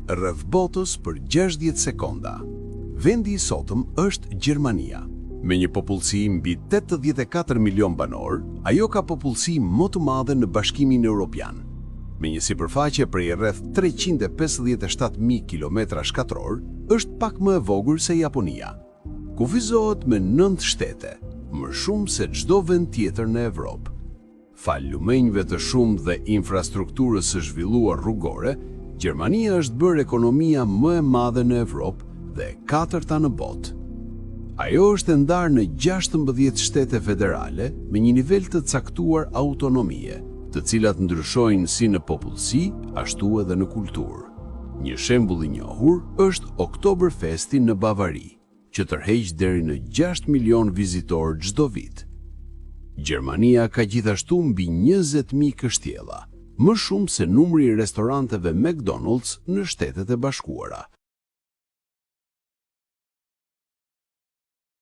Rreth botës për 60 sekonda. Vendi i sotëm është Gjermania. Me një popullsi mbi 84 milion banorë, ajo ka popullsi më të madhe në Bashkimin Europian. Me një sipërfaqe prej rreth 357.000 km katror, është pak më e vogël se Japonia. Kufizohet me 9 shtete, më shumë se çdo vend tjetër në Evropë. Falë lumenjve të shumë dhe infrastrukturës së zhvilluar rrugore, Gjermania është bërë ekonomia më e madhe në Evropë dhe e katërta në botë. Ajo është e ndarë në 16 shtete federale me një nivel të caktuar autonomie, të cilat ndryshojnë si në popullsi, ashtu edhe në kulturë. Një shembull i njohur është Oktoberfesti në Bavari, që tërheq deri në 6 milion vizitor çdo vit. Gjermania ka gjithashtu mbi 20.000 kështjella, më shumë se numri i restoranteve McDonald's në Shtetet e Bashkuara.